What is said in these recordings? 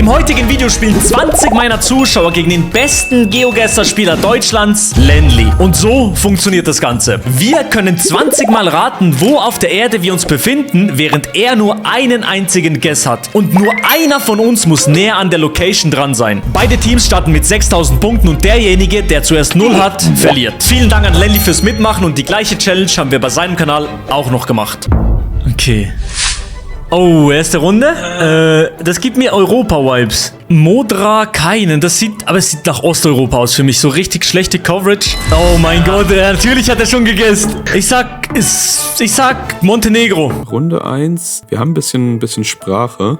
Im heutigen Video spielen 20 meiner Zuschauer gegen den besten GeoGuessr-Spieler Deutschlands, Lenly. Und so funktioniert das Ganze. Wir können 20 Mal raten, wo auf der Erde wir uns befinden, während er nur einen einzigen Guess hat. Und nur einer von uns muss näher an der Location dran sein. Beide Teams starten mit 6000 Punkten und derjenige, der zuerst 0 hat, verliert. Vielen Dank an Lenly fürs Mitmachen und die gleiche Challenge haben wir bei seinem Kanal auch noch gemacht. Okay. Oh, erste Runde. Das gibt mir Europa-Vibes. Modra keinen. Aber es sieht nach Osteuropa aus für mich. So richtig schlechte Coverage. Oh mein Gott, natürlich hat er schon gegessen. Ich sag Montenegro. Runde 1. Wir haben ein bisschen Sprache.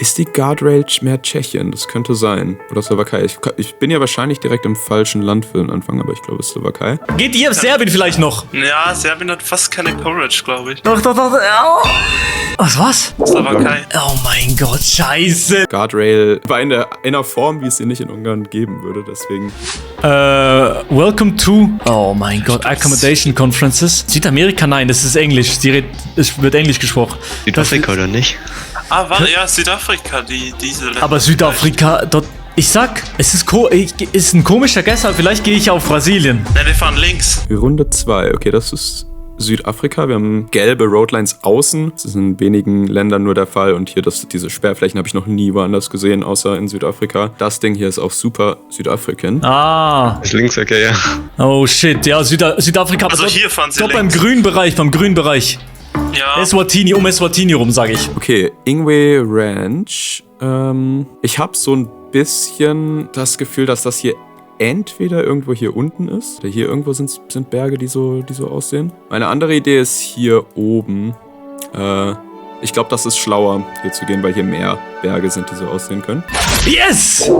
Ist die Guardrail mehr Tschechien? Das könnte sein. Oder Slowakei. Ich bin ja wahrscheinlich direkt im falschen Land für den Anfang, aber ich glaube, es ist Slowakei. Geht ihr Serbien vielleicht noch? Ja, Serbien hat fast keine Coverage, glaube ich. Doch. Was? Slowakei. Oh mein Gott, scheiße. Guardrail war in einer Form, wie es sie nicht in Ungarn geben würde, deswegen. Welcome to... Oh mein Gott, Accommodation Conferences. Südamerika, nein, das ist Englisch. Es wird Englisch gesprochen. Südafrika oder nicht? Ah, warte, ja, Südafrika, diese Länder. Aber Südafrika, dort... Ich sag, es ist ein komischer Guess, aber vielleicht gehe ich auf Brasilien. Ne, wir fahren links. Runde 2, okay, das ist Südafrika. Wir haben gelbe Roadlines außen. Das ist in wenigen Ländern nur der Fall. Und hier, diese Sperrflächen habe ich noch nie woanders gesehen, außer in Südafrika. Das Ding hier ist auch super Südafrikan. Ah. Das ist links, okay, ja. Oh shit, ja, Südafrika. Also hier fahren sie links. Beim grünen Bereich. Ja. Eswatini rum, sage ich. Okay, Ingwe Ranch. Ich habe so ein bisschen das Gefühl, dass das hier entweder irgendwo hier unten ist, oder hier irgendwo sind Berge, die so aussehen. Meine andere Idee ist hier oben. Ich glaube, das ist schlauer, hier zu gehen, weil hier mehr Berge sind, die so aussehen können. Yes!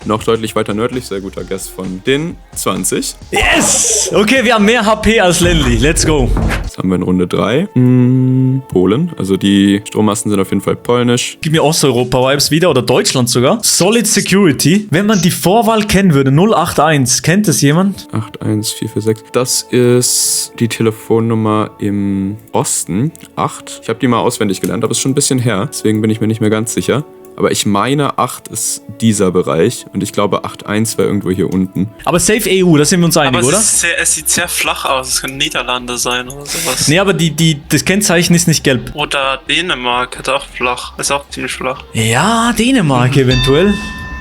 Noch deutlich weiter nördlich, sehr guter Guess von den 20. Yes! Okay, wir haben mehr HP als Lenly. Let's go. Jetzt haben wir in Runde 3. Polen. Also die Strommasten sind auf jeden Fall polnisch. Gib mir Osteuropa-Vibes wieder oder Deutschland sogar. Solid Security. Wenn man die Vorwahl kennen würde, 081. Kennt das jemand? 81446. Das ist die Telefonnummer im Osten. 8. Ich habe die mal auswendig gelernt, aber es ist schon ein bisschen her. Deswegen bin ich mir nicht mehr ganz sicher. Aber ich meine, 8 ist dieser Bereich. Und ich glaube, 8.1 wäre irgendwo hier unten. Aber safe EU, da sind wir uns einig, aber oder? Es sieht sehr flach aus. Es können Niederlande sein oder sowas. Nee, aber das Kennzeichen ist nicht gelb. Oder Dänemark hat auch flach. Ist auch ziemlich flach. Ja, Dänemark eventuell.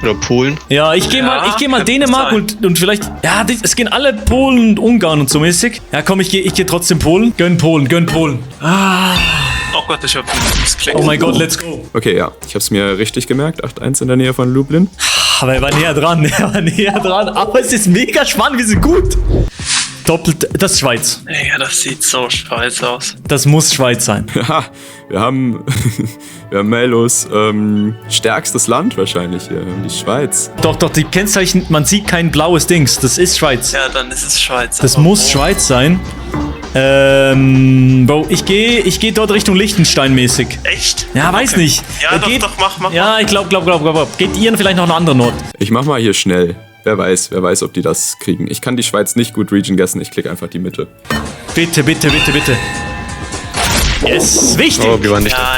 Oder Polen. Ja, ich geh mal Dänemark und vielleicht... Ja, es gehen alle Polen und Ungarn und so mäßig. Ja, komm, ich geh trotzdem Polen. Gönn Polen. Ah... Oh Gott, ich hab geklickt. Oh mein Gott, let's go. Okay, ja. Ich habe es mir richtig gemerkt. 8.1 in der Nähe von Lublin. Aber er war näher dran. Aber es ist mega spannend, wir sind gut. Doppelt, das ist Schweiz. Ja, das sieht so Schweiz aus. Das muss Schweiz sein. Ja, wir haben Melos stärkstes Land wahrscheinlich hier. Wir haben die Schweiz. Doch, die Kennzeichen, man sieht kein blaues Dings. Das ist Schweiz. Ja, dann ist es Schweiz. Das muss Schweiz sein. Bro, ich geh dort Richtung Liechtenstein mäßig. Echt? Ja, weiß nicht. Ja, doch, mach. Ja, ich glaub. Geht ihr vielleicht noch einen anderen Ort? Ich mach mal hier schnell. Wer weiß, ob die das kriegen. Ich kann die Schweiz nicht gut Region guessen. Ich klicke einfach die Mitte. Bitte. Yes, wichtig. Oh, wir waren nicht. Ja.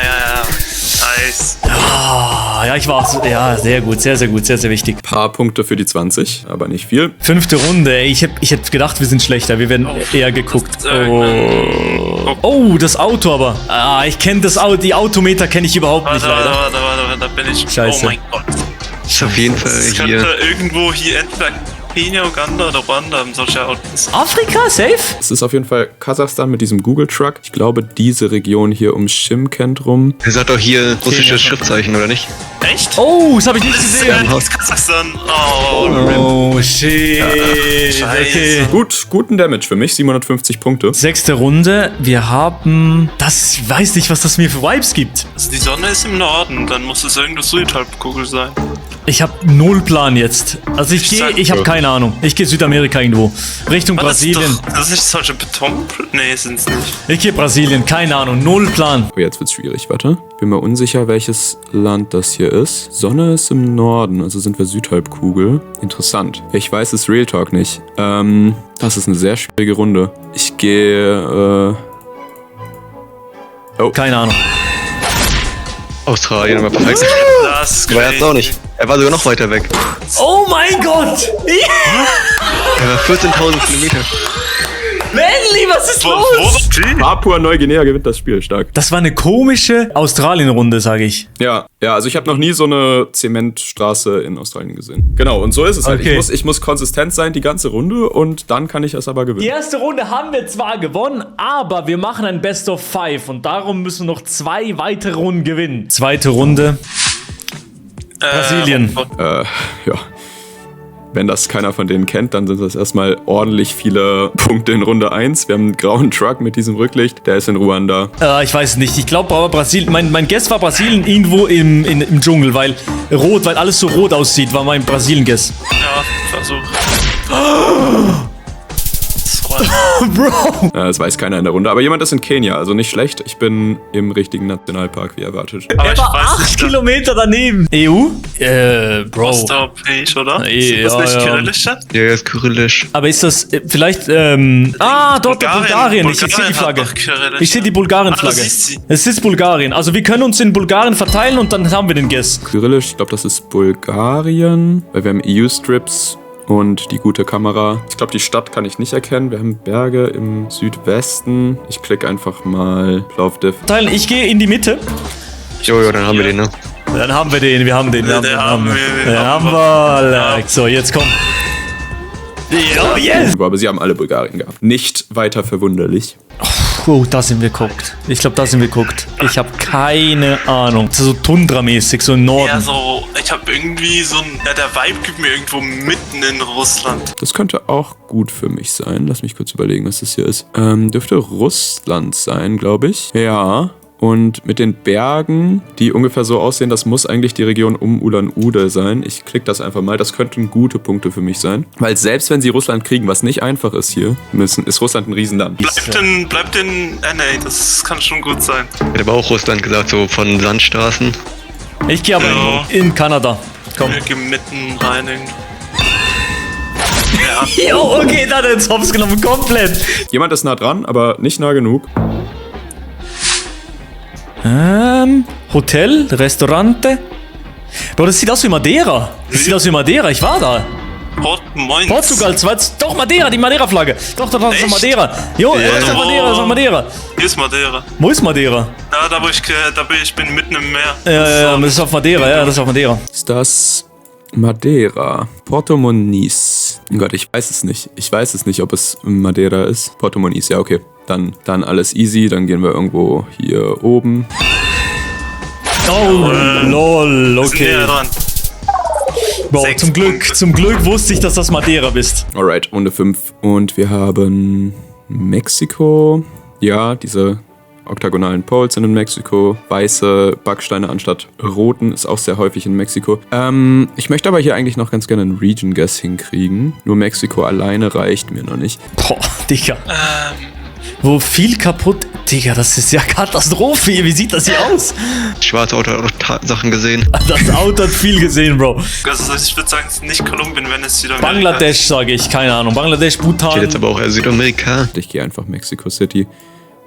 Nice. Ja, ich war's. Ja, sehr gut, sehr wichtig. Paar Punkte für die 20, aber nicht viel. 5. Runde, ey. Ich hätte gedacht, wir sind schlechter. Wir werden eher geguckt. Oh, das Auto aber. Ah, ich kenne das Auto. Die Autometer kenne ich überhaupt nicht, leider. Warte, da bin ich. Scheiße. Oh mein Gott. Ist auf jeden Fall Es hier. könnte irgendwo hier entweder Kenia, Uganda oder Rwanda haben solche Autos. Afrika, safe? Es ist auf jeden Fall Kasachstan mit diesem Google Truck. Ich glaube, diese Region hier um Shymkent rum. Er sagt doch hier russisches Schriftzeichen, oder nicht? Echt? Oh, das habe ich nicht Das ist gesehen. Kasachstan. Oh, shit. Scheiße. Okay. Guten Damage für mich, 750 Punkte. 6. Runde. Wir haben... Ich weiß nicht, was das mir für Vibes gibt. Also die Sonne ist im Norden, dann muss es irgendwo Südhalbkugel sein. Ich habe null Plan jetzt. Also ich habe keine Ahnung. Ich gehe Südamerika irgendwo. Richtung Brasilien. Das ist nicht solche Beton... Nee, sind's nicht. Ich gehe Brasilien, keine Ahnung. Null Plan. Oh, jetzt wird's schwierig, warte. Bin mir unsicher, welches Land das hier ist. Sonne ist im Norden, also sind wir Südhalbkugel. Interessant. Ich weiß es Real Talk nicht. Das ist eine sehr schwierige Runde. Ich gehe, Keine Ahnung. Australien war perfekt. Das ist Aber er hat's auch nicht. Er war sogar noch weiter weg. Oh mein Gott! Er war 14.000 Kilometer. Manly, was ist los? Papua-Neuguinea gewinnt das Spiel stark. Das war eine komische Australien-Runde, sage ich. Ja, also ich habe noch nie so eine Zementstraße in Australien gesehen. Genau, und so ist es halt. Okay. Ich muss konsistent sein die ganze Runde und dann kann ich es aber Die gewinnen. erste Runde haben wir zwar gewonnen, aber wir machen ein Best of 5 und darum müssen wir noch 2 weitere Runden gewinnen. Zweite Runde. Brasilien. Ja. Wenn das keiner von denen kennt, dann sind das erstmal ordentlich viele Punkte in Runde 1. Wir haben einen grauen Truck mit diesem Rücklicht, der ist in Ruanda. Ich weiß nicht. Ich glaube aber Brasilien. Mein Guess war Brasilien irgendwo im Dschungel, weil alles so rot aussieht, war mein Brasilien-Guess. Ja, Versuch. Bro! Das weiß keiner in der Runde, aber jemand ist in Kenia, also nicht schlecht. Ich bin im richtigen Nationalpark, wie erwartet. Aber Er ich war weiß 8 nicht, Kilometer daneben. EU? Bro. Osteuropäisch, oder? Ja, Ist das nicht ja. kyrillisch? Ja, er ist kyrillisch. Aber ist das vielleicht, dort Bulgarien. Ich sehe die Flagge. Ich sehe die Bulgarien-Flagge. Ah, das ist sie. Es ist Bulgarien. Also wir können uns in Bulgarien verteilen und dann haben wir den Guess. Kyrillisch, ich glaube, das ist Bulgarien, weil wir haben EU-Strips und die gute Kamera. Ich glaube, die Stadt kann ich nicht erkennen. Wir haben Berge im Südwesten. Ich klicke einfach mal Plovdiv. Teilen, ich gehe in die Mitte. Jo, dann haben wir den, ne? Dann haben wir den, wir haben den. Den haben wir. Den haben wir. Like. So, jetzt komm. Oh, yes! Aber sie haben alle Bulgarien gehabt. Nicht weiter verwunderlich. Oh, da sind wir guckt. Ich glaube, da sind wir guckt. Ich habe keine Ahnung. Das ist so Tundra-mäßig, so im Norden. Ja, so, ich habe irgendwie so ein. Ja, der Vibe gibt mir irgendwo mitten in Russland. Das könnte auch gut für mich sein. Lass mich kurz überlegen, was das hier ist. Dürfte Russland sein, glaube ich. Ja. Und mit den Bergen, die ungefähr so aussehen, das muss eigentlich die Region um Ulan-Ude sein. Ich klicke das einfach mal. Das könnten gute Punkte für mich sein. Weil selbst wenn sie Russland kriegen, was nicht einfach ist hier, ist Russland ein Riesenland. Bleibt in NA, das kann schon gut sein. Er hat aber auch Russland gesagt, so von Landstraßen. Ich gehe aber Ja. in Kanada. Komm. Wir gehen mitten rein irgendwie. Ja, Jo, okay, da hat er ins Hops genommen. Komplett. Jemand ist nah dran, aber nicht nah genug. Hotel, Restaurante. Bro, das sieht aus wie Madeira. Das sieht aus wie Madeira. Ich war da. Port Moins. Portugal, doch Madeira, die Madeira-Flagge. Doch, das ist Echt? Madeira. Jo, das ist Madeira, das ist Madeira. Hier ist Madeira. Wo ist Madeira? Ja, ich bin mitten im Meer. Ja, das ist auf Madeira, ja, das ist auf Madeira. Ist das Madeira? Porto Moniz. Oh Gott, ich weiß es nicht. Ich weiß es nicht, ob es Madeira ist. Porto Moniz, ja, okay. Dann alles easy. Dann gehen wir irgendwo hier oben. Oh, lol, Wir sind näher okay. dran. Bro, 6 Punkte. zum Glück wusste ich, dass das Madeira bist. Alright, Runde 5. Und wir haben Mexiko. Ja, diese oktagonalen Poles sind in Mexiko. Weiße Backsteine anstatt roten ist auch sehr häufig in Mexiko. Ich möchte aber hier eigentlich noch ganz gerne einen Region Guess hinkriegen. Nur Mexiko alleine reicht mir noch nicht. Boah, Digga. Wo viel kaputt. Digga, das ist ja Katastrophe hier. Wie sieht das hier aus? Schwarze Auto hat auch Sachen gesehen. Das Auto hat viel gesehen, Bro. Also ich würde sagen, es ist nicht Kolumbien, wenn es Südamerika Bangladesch, sage ich. Keine Ahnung. Bangladesch, Steht jetzt Bhutan. aber auch Südamerika. Ich gehe einfach Mexico City.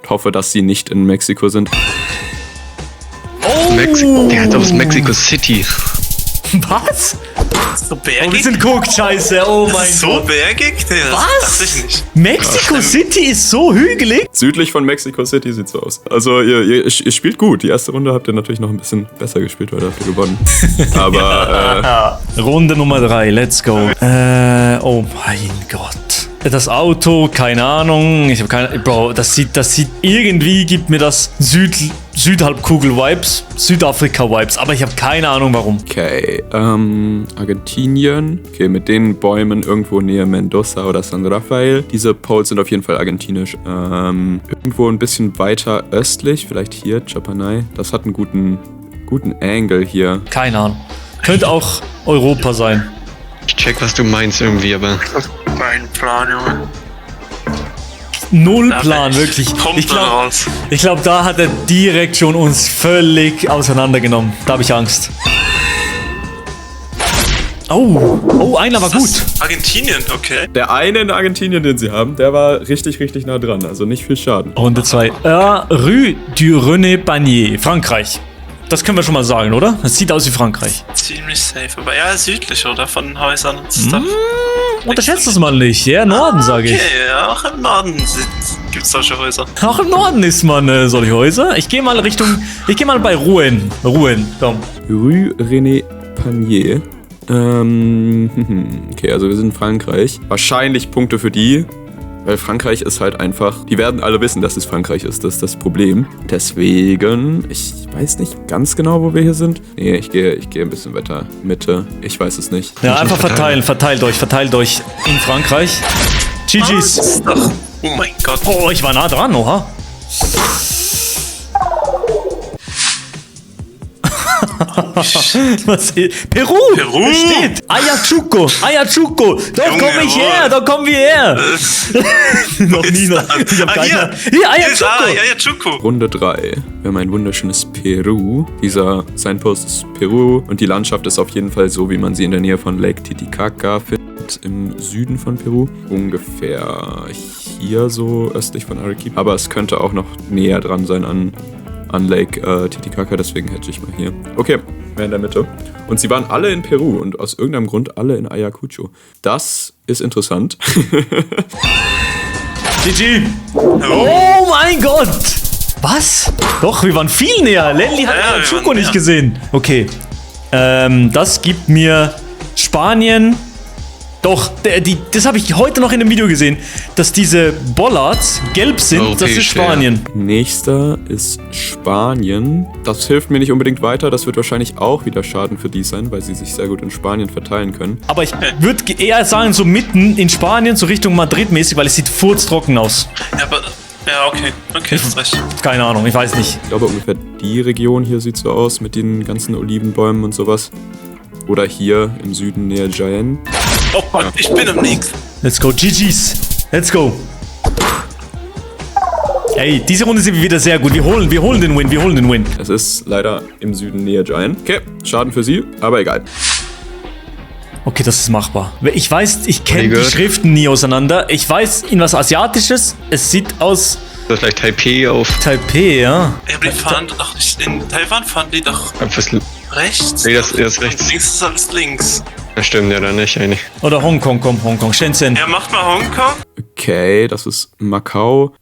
Ich hoffe, dass sie nicht in Mexiko sind. Oh, Mexiko. Der hat aus Mexico City. was? ist. So Oh, wir bergig? sind guckt, scheiße. Oh Das mein ist so Gott. bergig? Nee, das Was? dachte ich nicht. Mexico City ist so hügelig. Südlich von Mexico City sieht so aus. Also ihr spielt gut. Die erste Runde habt ihr natürlich noch ein bisschen besser gespielt, weil da habt ihr gewonnen. Aber Runde Nummer 3, let's go. Oh mein Gott. Das Auto, keine Ahnung. Ich habe keine. Bro, das sieht. Irgendwie gibt mir das Südhalbkugel-Vibes, Südafrika-Vibes, aber ich habe keine Ahnung warum. okay, Argentinien. Okay, mit den Bäumen irgendwo näher Mendoza oder San Rafael. Diese Poles sind auf jeden Fall argentinisch. Irgendwo ein bisschen weiter östlich, vielleicht hier, Chapanay. Das hat einen guten Angle hier. Keine Ahnung. Könnte auch Europa sein. Ich check, was du meinst irgendwie, aber Mein Plan, Junge. Null Da Plan, bin wirklich. Ich komplett glaube, raus. da hat er direkt schon uns völlig auseinandergenommen. Da habe ich Angst. Oh, einer war gut. Argentinien, okay. Der eine in Argentinien, den sie haben, der war richtig, richtig nah dran. Also nicht viel Schaden. Runde 2. Rue du René Bagné, Frankreich. Das können wir schon mal sagen, oder? Das sieht aus wie Frankreich. Ziemlich safe. Aber eher südlich, oder? Von den Häusern und Stuff. Unterschätzt das mal nicht, ja? Norden, sage ich. Okay, ja, auch im Norden gibt's solche Häuser. Auch im Norden ist man solche Häuser. Ich gehe mal bei Rouen. Rouen, komm. Rue René Panier. Okay, also wir sind in Frankreich. Wahrscheinlich Punkte für die, weil Frankreich ist halt einfach... Die werden alle wissen, dass es Frankreich ist. Das ist das Problem. Deswegen... Ich weiß nicht ganz genau, wo wir hier sind. Nee, ich gehe ein bisschen weiter Mitte. Ich weiß es nicht. Ja, einfach verteilen. Verteilt euch in Frankreich. GG's. Oh mein Gott. Oh, ich war nah dran, oha. Was? Peru! Peru? Steht! Ayachucho! Da Junge, komme ich her! Da kommen wir her! Noch nie. Ich hab keine. Hier, Ayachucho! Ayachucho. Runde 3. Wir haben ein wunderschönes Peru. Dieser Signpost ist Peru und die Landschaft ist auf jeden Fall so, wie man sie in der Nähe von Lake Titicaca findet, im Süden von Peru. Ungefähr hier so östlich von Arequipa. Aber es könnte auch noch näher dran sein an Lake Titicaca, deswegen hätte ich mal hier. Okay, wir in der Mitte. Und sie waren alle in Peru und aus irgendeinem Grund alle in Ayacucho. Das ist interessant. GG! Oh mein Gott! Was? Doch, wir waren viel näher. Lenny hat Ja, Ayachucho nicht gesehen. Okay. Das gibt mir Spanien. Doch, das habe ich heute noch in einem Video gesehen, dass diese Bollards gelb sind, das ist Spanien. Nächster ist Spanien. Das hilft mir nicht unbedingt weiter. Das wird wahrscheinlich auch wieder Schaden für die sein, weil sie sich sehr gut in Spanien verteilen können. Aber ich würde eher sagen, so mitten in Spanien, so Richtung Madrid mäßig, weil es sieht furztrocken aus. Ja, aber... Ja, okay. Okay, hast recht. Keine Ahnung, ich weiß nicht. Ich glaube ungefähr die Region hier sieht so aus mit den ganzen Olivenbäumen und sowas. Oder hier im Süden näher Jaén. Oh Mann, ich bin am nächsten. Let's go, GG's. Let's go. Ey, diese Runde sind wir wieder sehr gut. Wir holen den Win. Es ist leider im Süden näher Jaén. Okay, Schaden für sie, aber egal. Okay, das ist machbar. Ich weiß, ich kenne die Good. Schriften nie auseinander. Ich weiß in was Asiatisches. Es sieht aus Das ist vielleicht Taipei auf. Taipei, ja. Ja, aber die fahren doch nicht in Taiwan, fahren die doch rechts. Nee, das ist rechts. Links ist alles links. Das stimmt ja dann nicht eigentlich. Oder Hongkong, komm, Hongkong. Shenzhen. Ja, macht mal Hongkong. Okay, das ist Macau.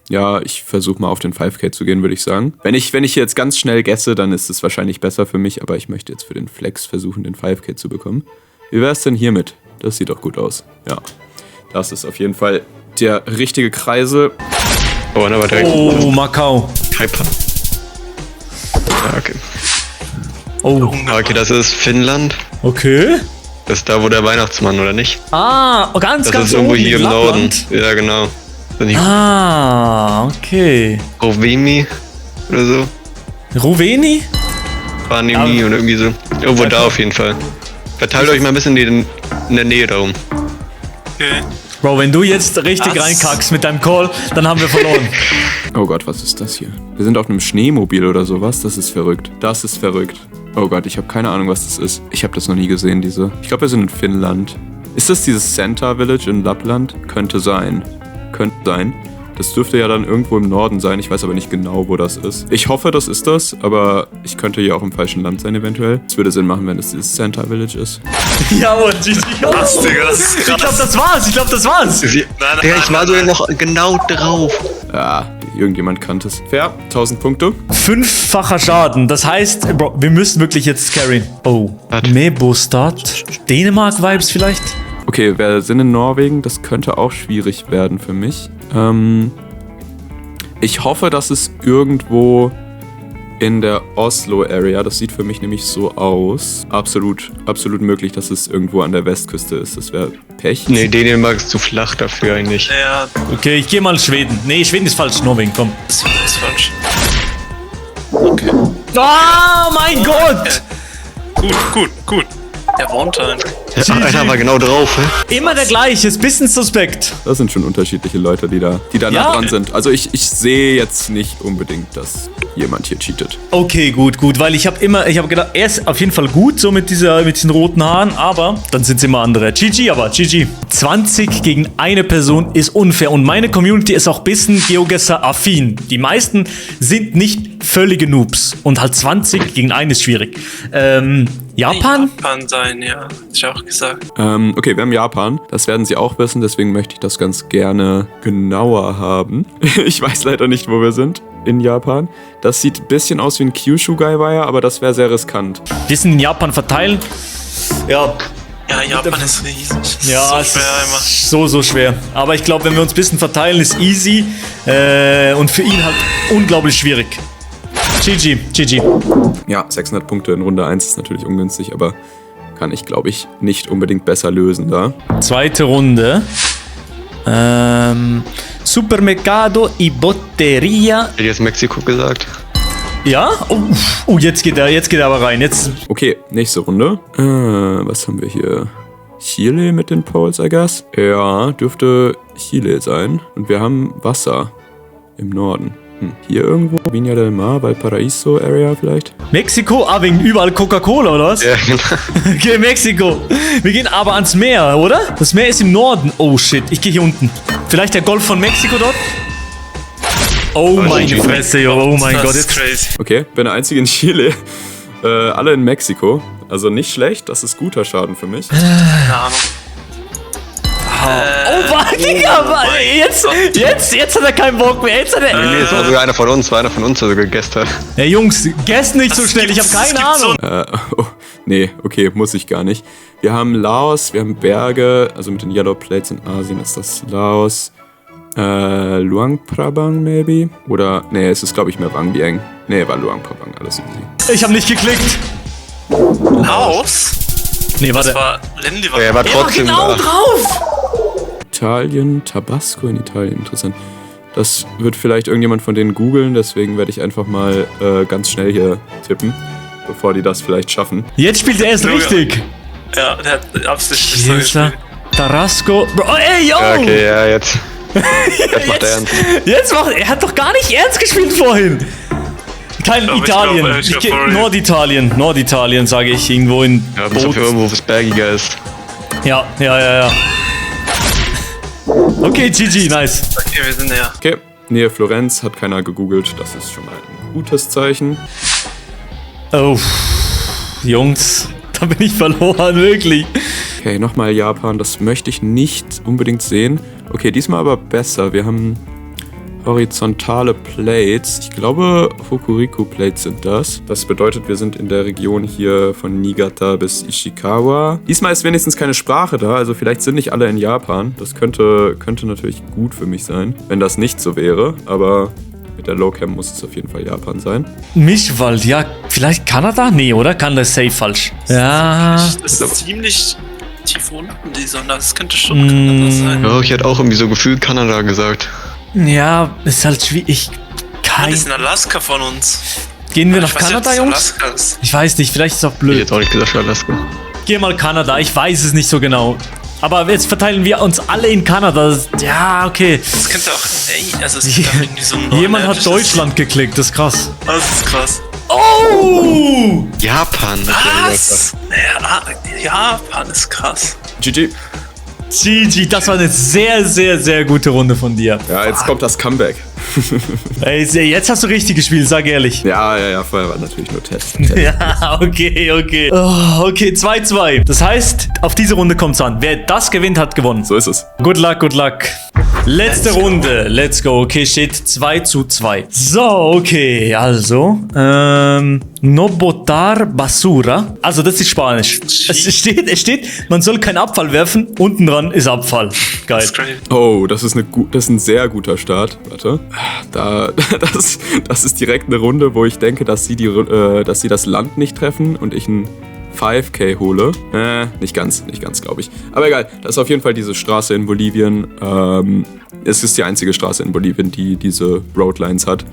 Ja, ich versuche mal auf den 5K zu gehen, würde ich sagen. Wenn ich jetzt ganz schnell guesse, dann ist es wahrscheinlich besser für mich, aber ich möchte jetzt für den Flex versuchen, den 5K zu bekommen. Wie wäre es denn hiermit? Das sieht doch gut aus. Ja, das ist auf jeden Fall der richtige Kreisel. Oh, aber direkt. Oh, Macau. Taipei. Ja, okay. Oh, Okay, das ist Finnland. okay. Das ist da, wo der Weihnachtsmann, oder nicht? Ah, ganz, Das ganz ist irgendwo oben hier im Lappland. Norden. Ja, genau. Bin ich Ah, okay. Rovemi oder so? Ruveni? Ranimi oder irgendwie so. Irgendwo da auf jeden Fall. Verteilt euch mal ein bisschen in der Nähe darum. Okay. Bro, wenn du jetzt richtig Was? reinkackst mit deinem Call, dann haben wir verloren. Oh Gott, was ist das hier? Wir sind auf einem Schneemobil oder sowas. Das ist verrückt. Das ist verrückt. Oh Gott, ich habe keine Ahnung, was das ist. Ich habe das noch nie gesehen, diese. Ich glaube, wir sind in Finnland. Ist das dieses Center Village in Lappland? Könnte sein. Könnte sein. Das dürfte ja dann irgendwo im Norden sein. Ich weiß aber nicht genau, wo das ist. Ich hoffe, das ist das, aber ich könnte hier auch im falschen Land sein eventuell. Es würde Sinn machen, wenn es dieses Center Village ist. Jawohl, GG. Was, Digga, das ist Ich glaube, das war's. Ja, ich war so noch genau drauf. Ja, irgendjemand kannte es. Fair, 1000 Punkte. 5-facher Schaden. Das heißt, Bro, wir müssen wirklich jetzt carryen. Oh. Warte. Mebostad. Dänemark-Vibes vielleicht? Okay, wir sind in Norwegen. Das könnte auch schwierig werden für mich. Ich hoffe, dass es irgendwo in der Oslo-Area, das sieht für mich nämlich so aus. Absolut möglich, dass es irgendwo an der Westküste ist. Das wäre Pech. Nee, Dänemark ist zu flach dafür eigentlich. Ja, Okay, ich gehe mal Schweden. Nee, Schweden ist falsch. Norwegen, komm. das ist falsch. Okay. Oh mein Gott! Gut. Der Wontime. Ja, einer war genau drauf, hä? Immer der gleiche, ist bisschen suspekt. Das sind schon unterschiedliche Leute, die da Ja. nah dran sind. Also ich sehe jetzt nicht unbedingt, dass jemand hier cheatet. Okay, gut, weil ich habe gedacht, er ist auf jeden Fall gut, so mit diesen roten Haaren, aber dann sind es immer andere. GG. 20 gegen eine Person ist unfair und meine Community ist auch ein bisschen GeoGuessr-affin. Die meisten sind nicht völlige Noobs. Und halt 20 gegen 1 ist schwierig. Japan? Japan sein, ja. Hab ich auch gesagt. Okay, wir haben Japan. Das werden Sie auch wissen, deswegen möchte ich das ganz gerne genauer haben. Ich weiß leider nicht, wo wir sind in Japan. Das sieht ein bisschen aus wie ein Kyushu Gaiwaya, aber das wäre sehr riskant. Wir sind in Japan verteilen. Ja. Ja, Japan ist riesig. Ja, So es schwer immer. ist so schwer. Aber ich glaube, wenn wir uns ein bisschen verteilen, ist easy. Und für ihn halt unglaublich schwierig. GG. Ja, 600 Punkte in Runde 1 ist natürlich ungünstig, aber kann ich, glaube ich, nicht unbedingt besser lösen da. Zweite Runde. Supermercado y Botteria. Hätte jetzt Mexiko gesagt. Ja? Oh, jetzt geht er aber rein. Jetzt. Okay, nächste Runde. Was haben wir hier? Chile mit den Poles, I guess? Ja, dürfte Chile sein. Und wir haben Wasser im Norden. Hier irgendwo? Viña del Mar, Valparaíso Area vielleicht? Mexiko? Ah, wegen überall Coca-Cola, oder was? Ja, genau. Okay, Mexiko. Wir gehen aber ans Meer, oder? Das Meer ist im Norden. Oh, shit. Ich gehe hier unten. Vielleicht der Golf von Mexiko dort? Oh meine GG. Fresse, yo. Oh mein Das Gott. ist Jetzt. crazy. Okay, bin der Einzige in Chile. Alle in Mexiko. Also nicht schlecht, das ist guter Schaden für mich. Keine Ahnung. Oh, warte, Digga. Jetzt hat er keinen Bock mehr. Jetzt hat er. Nee, es war sogar einer von uns, der gegessen hat. Hey, Jungs, guess nicht so Das schnell. Ich habe gibt's- keine das gibt's Ahnung. Oh, nee, okay, muss ich gar nicht. Wir haben Laos, wir haben Berge, also mit den Yellow Plates in Asien ist das Laos. Luang Prabang, maybe? Oder, nee, es ist, glaube ich, mehr Wang Bieng. Nee, war Luang Prabang, alles easy. Ich habe nicht geklickt. Laos? Nee, warte. Das war Lenny war. Er war Er war trotzdem genau da. drauf. Italien, Tabasco in Italien, interessant. Das wird vielleicht irgendjemand von denen googeln, deswegen werde ich einfach mal ganz schnell hier tippen, bevor die das vielleicht schaffen. Jetzt spielt er erst Junge. richtig. Ja, der hat absichtlich so Chiesa, gespielt. Tarasco. Bro, ey, yo. Ja, okay, ja, jetzt. Jetzt macht er ernst. Jetzt macht er hat doch gar nicht ernst gespielt vorhin. Kein Aber ich Italien. glaub, Ich geh- for real. Norditalien, sage ich, irgendwo in Ja, bis auf irgendwo, wo es bergiger ist. Ja. Okay, GG, nice. Okay, wir sind näher. Okay, Nähe Florenz hat keiner gegoogelt, das ist schon mal ein gutes Zeichen. Oh, Jungs, da bin ich verloren, wirklich. Okay, nochmal Japan, das möchte ich nicht unbedingt sehen. Okay, diesmal aber besser. Wir haben horizontale Plates. Ich glaube, Hokuriku Plates sind das. Das bedeutet, wir sind in der Region hier von Niigata bis Ishikawa. Diesmal ist wenigstens keine Sprache da, also vielleicht sind nicht alle in Japan. Das könnte natürlich gut für mich sein, wenn das nicht so wäre. Aber mit der Lowcam muss es auf jeden Fall Japan sein. Mischwald, ja, vielleicht Kanada? Nee, oder? Kanada ist safe falsch. Ja. Das ist ziemlich tief unten, die Sonne. Das könnte schon Kanada sein. Ja, ich hätte auch irgendwie so gefühlt Kanada gesagt. Ja, ist halt schwierig. Das ist in Alaska von uns. Gehen wir Ich nach weiß nicht, Kanada, ob das Jungs? Alaska ist. Ich weiß nicht, vielleicht ist es auch Ich blöd. hätte auch nicht gesagt Alaska. Geh mal Kanada, ich weiß es nicht so genau. Aber jetzt verteilen wir uns alle in Kanada. Ja, okay. Das könnte auch, also es könnte auch irgendwie so ein Jemand hat nordisches- Deutschland geklickt, das ist krass. Das ist krass. Oh! Japan. Was? Ja, Japan ist krass. GG. GG, das war eine sehr, sehr, sehr gute Runde von dir. Ja, jetzt kommt das Comeback. Ey, jetzt hast du richtig gespielt, sag ehrlich. Ja, vorher war natürlich nur Test. Ja, okay. Oh, okay, 2-2. Das heißt, auf diese Runde kommt's an. Wer das gewinnt, hat gewonnen. So ist es. Good luck. Letzte Runde. Let's go. Okay, steht 2-2. So, okay. Also, no botar basura. Also, das ist Spanisch. Es steht, man soll keinen Abfall werfen. Unten dran ist Abfall. Geil. Das ist crazy. Oh, das ist ein sehr guter Start. Warte. Das ist direkt eine Runde, wo ich denke, dass sie das Land nicht treffen und ich ein 5K hole. Nicht ganz, glaube ich. Aber egal, das ist auf jeden Fall diese Straße in Bolivien. Es ist die einzige Straße in Bolivien, die diese Roadlines hat.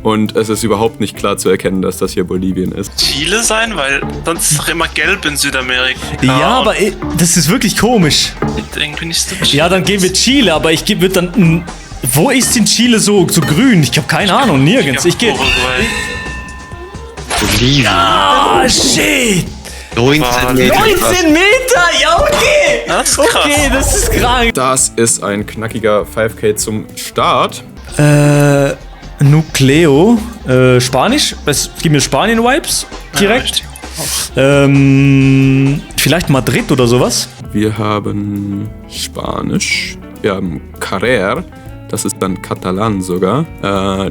Und es ist überhaupt nicht klar zu erkennen, dass das hier Bolivien ist. Chile sein, weil sonst ist doch immer gelb in Südamerika. Ja, aber das ist wirklich komisch. Irgendwie nicht so Ja, dann gehen wir Chile, aber ich würde dann. Wo ist in Chile so grün? Ich habe keine Ahnung, nirgends. Ich gehe. Uruguay. Bolivien. Ah, shit! 19 Meter. 19 Meter! Ja, okay! Das ist krass. Okay, das ist krank. Das ist ein knackiger 5K zum Start. Nucleo. Spanisch. Es gibt mir Spanien-Vibes direkt. Ja, Vielleicht Madrid oder sowas. Wir haben Spanisch. Wir haben Carrer. Das ist dann Katalan sogar.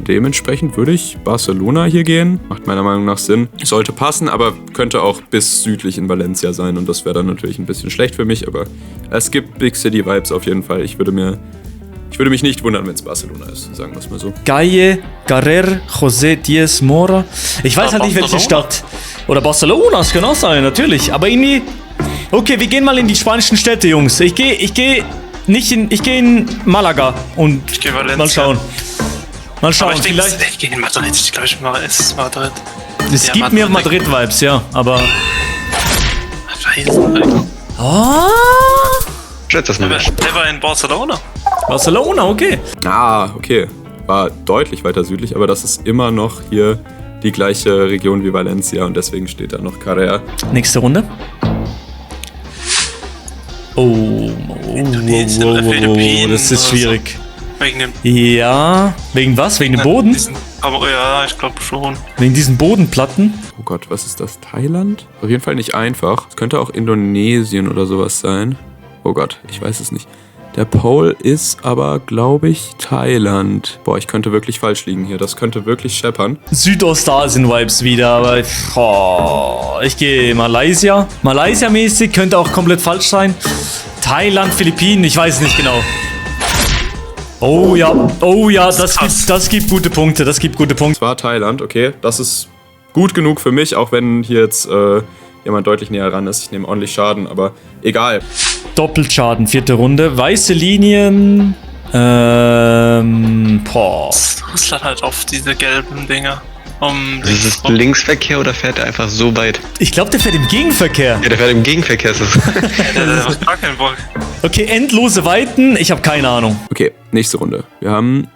Dementsprechend würde ich Barcelona hier gehen. Macht meiner Meinung nach Sinn. Sollte passen, aber könnte auch bis südlich in Valencia sein. Und das wäre dann natürlich ein bisschen schlecht für mich. Aber es gibt Big City Vibes auf jeden Fall. Ich würde mich nicht wundern, wenn es Barcelona ist. Sagen wir es mal so. Calle Carrer José Diez Mora. Ich weiß halt nicht, welche Barcelona. Stadt. Oder Barcelona, das kann auch sein, natürlich. Aber irgendwie... Okay, wir gehen mal in die spanischen Städte, Jungs. Ich gehe in Malaga und Ich gehe Valencia. mal schauen. Mal Aber schauen, ich denke, vielleicht... ich gehe in Madrid. Ich glaube, es ist Madrid. Es Ja, gibt mir Madrid-Vibes, ja, aber... Ah, Schätze das mal nicht. Der war in Barcelona. Barcelona, okay. Ah, okay. War deutlich weiter südlich, aber das ist immer noch hier die gleiche Region wie Valencia und deswegen steht da noch Carrer. Nächste Runde. Indonesien oder Philippinen das ist oder schwierig. Wegen dem. Ja, wegen was? Wegen dem Boden? Aber ja, ich glaube schon. Wegen diesen Bodenplatten? Oh Gott, was ist das? Thailand? Auf jeden Fall nicht einfach. Es könnte auch Indonesien oder sowas sein. Oh Gott, ich weiß es nicht. Der Pole ist aber, glaube ich, Thailand. Boah, ich könnte wirklich falsch liegen hier. Das könnte wirklich scheppern. Südostasien-Vibes wieder, aber ich gehe Malaysia. Malaysia-mäßig könnte auch komplett falsch sein. Thailand, Philippinen, ich weiß es nicht genau. Oh ja, das gibt gute Punkte, das gibt gute Punkte. Es war Thailand, okay. Das ist gut genug für mich, auch wenn hier jetzt jemand deutlich näher ran ist. Ich nehme ordentlich Schaden, aber egal. Doppelschaden, 4. Runde. Weiße Linien. Russland halt auf diese gelben Dinger. Ist es Linksverkehr oder fährt er einfach so weit? Ich glaube, der fährt im Gegenverkehr. Ja, der fährt im Gegenverkehr. Ist es. Der macht gar keinen Bock. Okay, endlose Weiten. Ich habe keine Ahnung. Okay, nächste Runde. Wir haben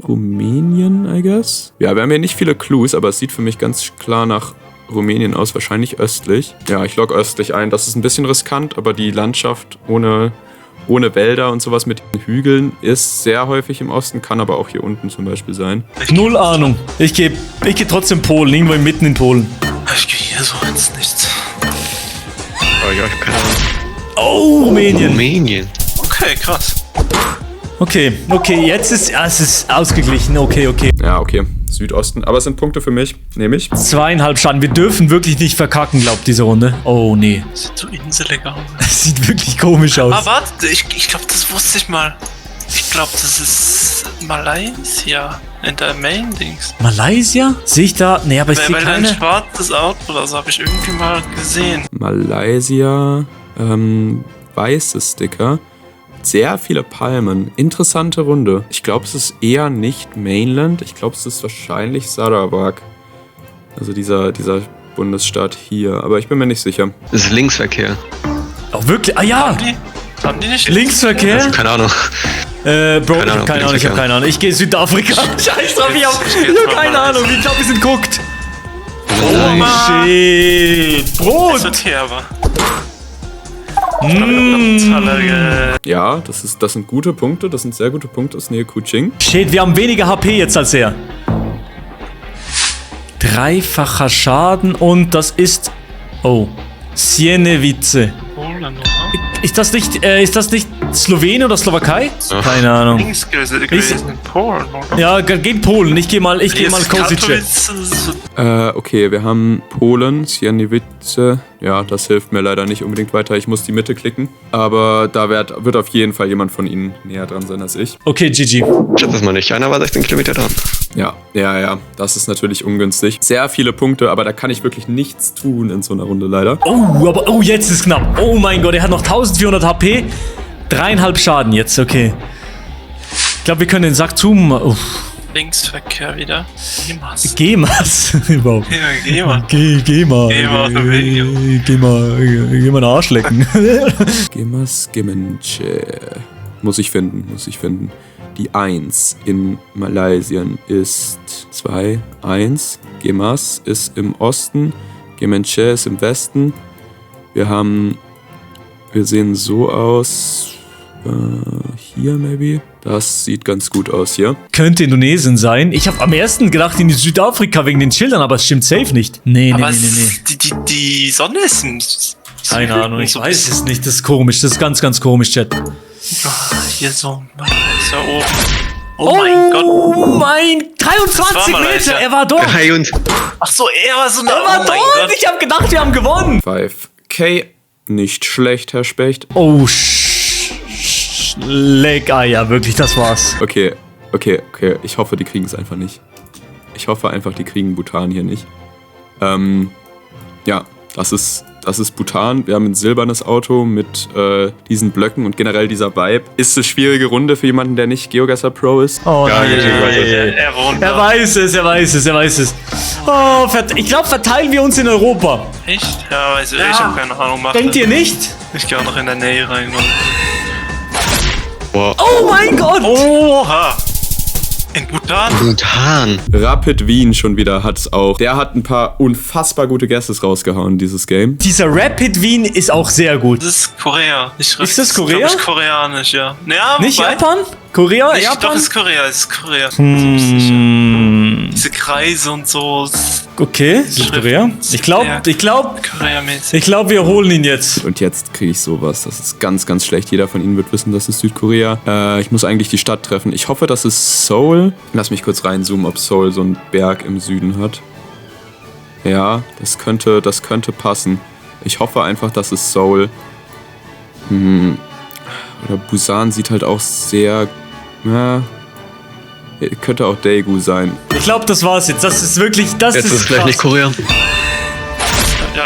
Rumänien, I guess. Ja, wir haben hier nicht viele Clues, aber es sieht für mich ganz klar nach Rumänien aus, wahrscheinlich östlich. Ja, ich logge östlich ein. Das ist ein bisschen riskant, aber die Landschaft ohne Wälder und sowas mit den Hügeln ist sehr häufig im Osten, kann aber auch hier unten zum Beispiel sein. Null Ahnung. Ich geh trotzdem Polen, irgendwo mitten in Polen. Ich gehe hier so ins Nichts. Oh, ich hab keine Ahnung. Oh, Rumänien. Rumänien. Okay, krass. Okay, jetzt ist es ist ausgeglichen. Okay. Ja, okay, Südosten. Aber es sind Punkte für mich, nehme ich. 2,5 Schaden. Wir dürfen wirklich nicht verkacken, glaubt diese Runde. Oh, nee. Sieht so inselig aus. Das sieht wirklich komisch aus. Ah, warte, ich glaube, das wusste ich mal. Ich glaube, das ist Malaysia in der Main-Dings. Malaysia? Sehe ich da? Nee, aber ich sehe Weil ein keine... schwarzes Auto oder so habe ich irgendwie mal gesehen. Malaysia, weiße Sticker. Sehr viele Palmen. Interessante Runde. Ich glaube, es ist eher nicht Mainland. Ich glaube, es ist wahrscheinlich Sarawak. Also dieser Bundesstaat hier. Aber ich bin mir nicht sicher. Das ist Linksverkehr. Oh, wirklich? Ah, ja! Haben die nicht? Linksverkehr? Also, keine Ahnung. Bro, Keine Ahnung, ich habe Linksverkehr. keine Ahnung. Ich gehe Südafrika. Scheiß drauf, ich hab keine Ahnung. Ich glaube, wir sind guckt. Oh, Nein. shit. Brot. So Terra. Ja, das sind gute Punkte. Das sind sehr gute Punkte aus Nähe Kuching. Shit, wir haben weniger HP jetzt als er. Dreifacher Schaden und das ist... Oh. Sienewice. Ist das nicht Slowenien oder Slowakei? Ach. Keine Ahnung. Links gewesen in Polen, oder? Ja, geht Polen. Ich geh mal Jetzt Kosice. Katowice. Okay, wir haben Polen, Sienewice. Ja, das hilft mir leider nicht unbedingt weiter. Ich muss die Mitte klicken. Aber da wird auf jeden Fall jemand von Ihnen näher dran sein als ich. Okay, GG. Schätze das mal nicht. Einer war 16 Kilometer dran. Ja. Das ist natürlich ungünstig. Sehr viele Punkte, aber da kann ich wirklich nichts tun in so einer Runde leider. Oh, jetzt ist knapp. Oh mein Gott, er hat noch 1400 HP. 3,5 Schaden jetzt, okay. Ich glaube, wir können den Sack zoomen. Uff. Linksverkehr wieder. Gemas. Gemas. Überhaupt. Ja, Gema. Geh mal. Geh mal aus dem Weg, Geh mal einen Arsch lecken. Gemas Gemenche. Muss ich finden. Die 1 in Malaysien ist 2, 1. Gemas ist im Osten. Gemenche ist im Westen. Wir sehen so aus. hier, maybe. Das sieht ganz gut aus hier. Könnte Indonesien sein. Ich habe am ersten gedacht in Südafrika wegen den Schildern, aber es stimmt safe nicht. Nee. Die Sonne ist im Keine Ahnung, ich weiß es nicht. Das ist komisch, das ist ganz, ganz komisch, Chat. Hier so oben. Oh mein Gott. Oh mein, 23 Meter, er war dort. Ach so, er war so nah. Er war dort. Ich habe gedacht, wir haben gewonnen. 5K. Nicht schlecht, Herr Specht. Oh, Leckeier, wirklich, das war's. Okay. Ich hoffe, die kriegen es einfach nicht. Ich hoffe einfach, die kriegen Bhutan hier nicht. Ja, das ist Bhutan. Wir haben ein silbernes Auto mit diesen Blöcken und generell dieser Vibe. Ist eine schwierige Runde für jemanden, der nicht GeoGuessr Pro ist. Oh Ja, nein. Er weiß es. Oh, ich glaube, verteilen wir uns in Europa. Echt? Ja, weiß ich. Ich habe keine Ahnung. Denkt ihr nicht? Ich gehe auch noch in der Nähe rein. Boah. Oh mein Gott. Oha. In Bhutan? Bhutan. Rapid Wien schon wieder hat's auch. Der hat ein paar unfassbar gute Guesses rausgehauen, dieses Game. Dieser Rapid Wien ist auch sehr gut. Das ist Korea. Ist das Korea? Das ist koreanisch, ja. Ja, Nicht wobei- Japan? Korea? Nicht, Japan? doch, es ist Korea. Diese Kreise und so. Okay, Südkorea. Ich glaube, Korea-mäßig. wir holen ihn jetzt. Und jetzt kriege ich sowas. Das ist ganz, ganz schlecht. Jeder von Ihnen wird wissen, das ist Südkorea. Ich muss eigentlich die Stadt treffen. Ich hoffe, das ist Seoul. Lass mich kurz reinzoomen, ob Seoul so einen Berg im Süden hat. Ja, das könnte passen. Ich hoffe einfach, das ist Seoul. Oder Busan sieht halt auch sehr... könnte auch Daegu sein. Ich glaube, das war's jetzt. Das ist wirklich, Jetzt ist es vielleicht nicht Korea.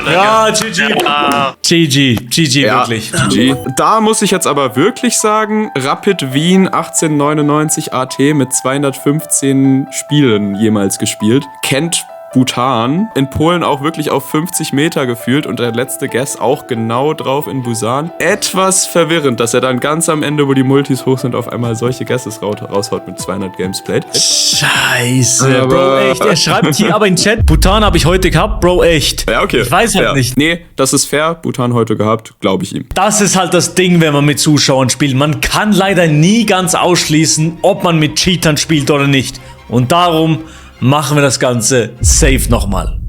Ja, GG. Ja. GG, Ja, wirklich. GG. Da muss ich jetzt aber wirklich sagen, Rapid Wien 1899 AT mit 215 Spielen jemals gespielt. Kennt Bhutan. In Polen auch wirklich auf 50 Meter gefühlt und der letzte Guess auch genau drauf in Busan. Etwas verwirrend, dass er dann ganz am Ende, wo die Multis hoch sind, auf einmal solche Guesses raushaut mit 200 Games played. Scheiße, Aber- Bro, echt. Er schreibt hier aber in Chat, Bhutan habe ich heute gehabt, Bro, echt. Ja, okay. Ich weiß halt fair. nicht. Nee, das ist fair. Bhutan heute gehabt, glaube ich ihm. Das ist halt das Ding, wenn man mit Zuschauern spielt. Man kann leider nie ganz ausschließen, ob man mit Cheatern spielt oder nicht. Und darum machen wir das Ganze safe nochmal.